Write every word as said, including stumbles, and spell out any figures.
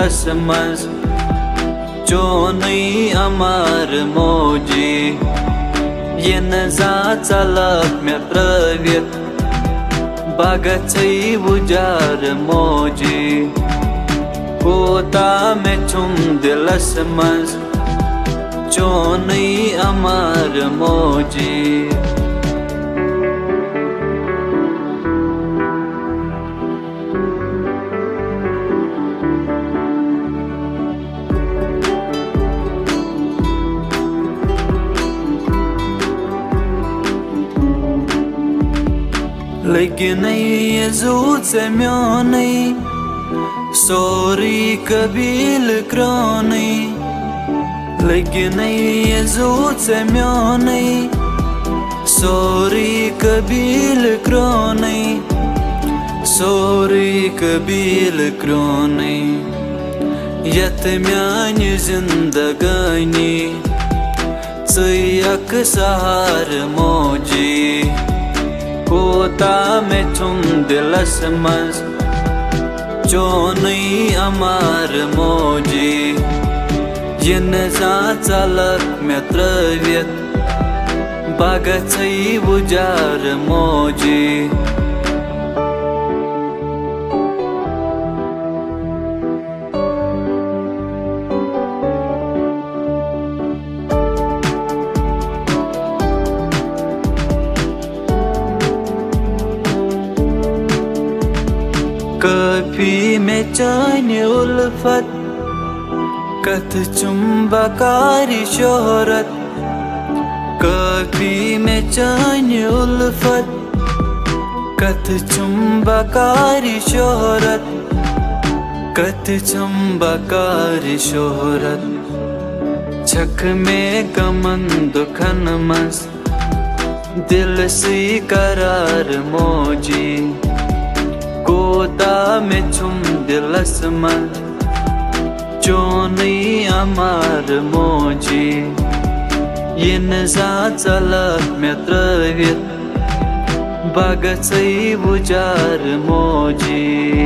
دِلس منٛز چونٕے امار موجی، یِنہٕ زانٛہہ ژلکھ مےٚ ترٲوِتھ، بہٕ گژھے وُجار موجی۔ کوتاہ مےٚ چھُم دِلس منٛز چونٕے امار موجی۔ لٔگۍ نَے یہِ زُو ژےٚ میونٕے، سورُے قبیٖلہٕ کرٛونٕے۔ لٔگۍ نَے یہِ زُو ژےٚ میونٕے، سورُے قبیٖلہٕ کرٛونٕے، سورُے قبیٖلہٕ کرٛونٕے۔ یَتھ میٛانہِ زِندگٲنی ژٕے اکھ سہارٕ موجی۔ کوتاہ مےٚ چھُم دِلس منٛز چونٕے امار موجی۔ یِنہٕ زانٛہہ ژلکھ مےٚ ترٲوِتھ، بہٕ گژھے وُجار موجی۔ کٲفی مےٚ چانہِ اُلفت، کتھ چھُم بکارِ شہرت۔ کٲفی مےٚ چانہِ اُلفت، کتھ چھُم بکارِ شہرت، کتھ چھُم بکارِ شہرت۔ چھکھ مےٚ غمن دُکھن منٛز دِلسٕے قرار موجی۔ کوتاہ مےٚ چھُم دِلس منٛز چونٕے امار موجی۔ یِنہٕ زانٛہہ ژلکھ مےٚ ترٲوِتھ، بہٕ گژھے وُجار موجی۔